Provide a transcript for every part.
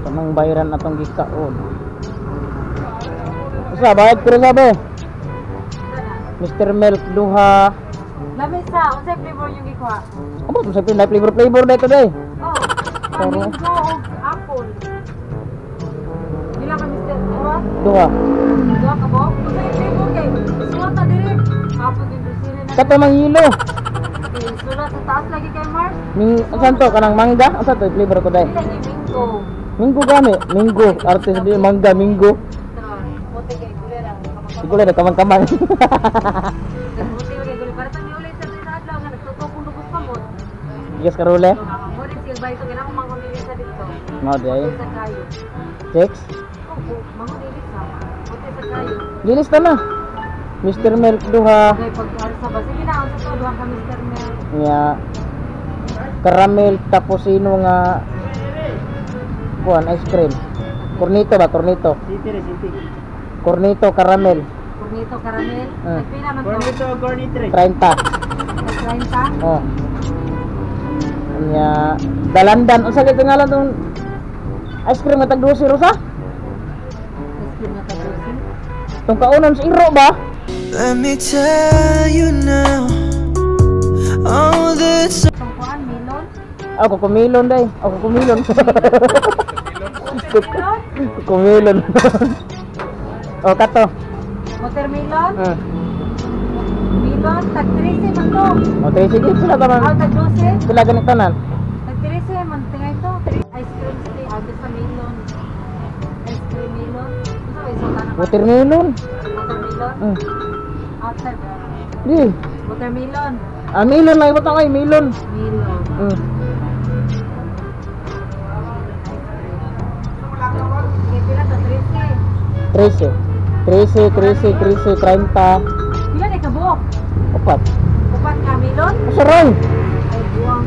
Kanang bayaran atong gikaon. Usa bayad ko sabi. Mr. Milk duha. Lami sa, unsay flavor yung gikuha? Amo sa pinay flavor flavor dito day. Oh, Pero- mango og apple. Pila ka Mr. Duha? Duha. Duha ka ba? Unsay flavor kay? Sulat na diri. Hapon yung grocery na. Kato mang hilo. Okay, sulat sa taas lagi kay Mars. Ming asan to kanang mangga? Asa to flavor ko day? Pila ni mango. Minggo gani, minggo artist di mangga minggo. Tara, puti kay gulera. Siguro na kamang-kamang. Puti kay gulera. Para tang ulit sa sa adlaw nga nagtutupong lubos kamot. Yes karule. Mo rin siya ba ito kailangan mangunili sa dito. Mao day. Puti sa kayo. Six. Opo, mangunili sa. Puti sa kayo. Gilis ta na. Mr. Milk duha. Okay, pag sa ba? Sige na, unsa to duha ka Mr. Mel. Nya caramel taposino nga kuan ice cream. Cornito ba? Cornito. City rin, city. Cornito caramel. Cornito caramel. Ah. Nagpila man to? Cornito, cornito. 30. 30. Oh. Nya dalandan unsa kay ngalan tong ice cream nga tag 12 rosa? Ice cream na tag 12. Tong kaunon sa iro ba? Let me tell you now. All the Tong kuan melon. Ako kukumilon day. Ako kukumilon. Melon? Kukumilon. Oh, kato. Watermelon? Melon tag 13 man to. O, tayo sige sila Ah, taman. tag 12. Sila ganito nan. Tag 13 man tingay to. Ice cream stick ah, sa melon. Ice cream melon. Unsa ba isutan na? Watermelon. Watermelon. Ah, tag Di. watermelon. Ah, melon lang ibutang ay melon. Melon. Sige, pila to 13. 13. 13, 13, 13, 30. Pila ni kabuok? Upat. Upat ka melon? Saray. Ay, buwang.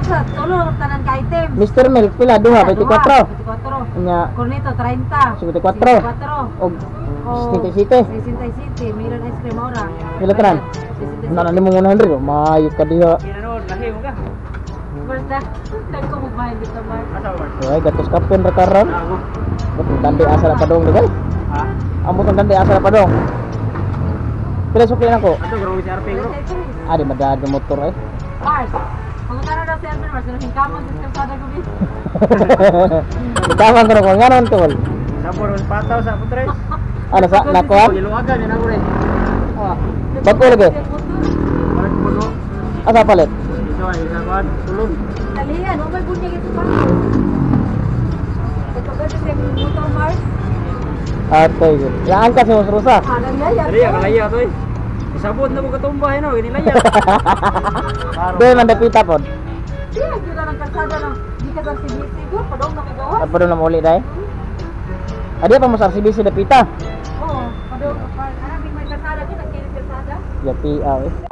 Sa tulo tanan ka item. Mr. Milk pila duha 24. 24. Nya Cornito 30. 54. 54. Og O, 67. 67. Melon ice cream ora. Pila tanan? 67. Nana nimo 100 maayo ka diha. Kinaroon, lahi mo ka. Basta, nagko mo bahay dito, Mark. Asa ba? Ay, gatos kapen ra karon. Ako. Butang dandi asa na padong guys. Ha? Ambot ang dandi asa na padong. Pila sukli nako? Ato, grabe si RP bro. Ah, di madad ng motor eh. Mars, pangutana daw si Alvin Mars, ano hingkamon sa kalsada gabi? Ikaw ko ko nganon tol. Sabor, pataw sa putres. Ano sa nakuha? Giluagan, yan ako rin. Oh. Bago lagi. Palit puno. Asa palit? Isa, isa, kuan. Tulog. Talihan, oh may bunyag ito pa. Ito ba sa motor, Mars? Atoy. Yaan ka sa Rosa. Ah, nangyayat. Dali, kalaya to eh. Isabot na mo katumba, eh, no? Ginilaya. Doon man dapita pod. Di, gyud na ng kalsada ng gikan sa CBC gyud, padong nakigawas. At padong na muli dai. Adi pa mo sa RCBC dapita. Oo, padong, anong may kalsada gyud, nagkilit kalsada. Yapi aw eh.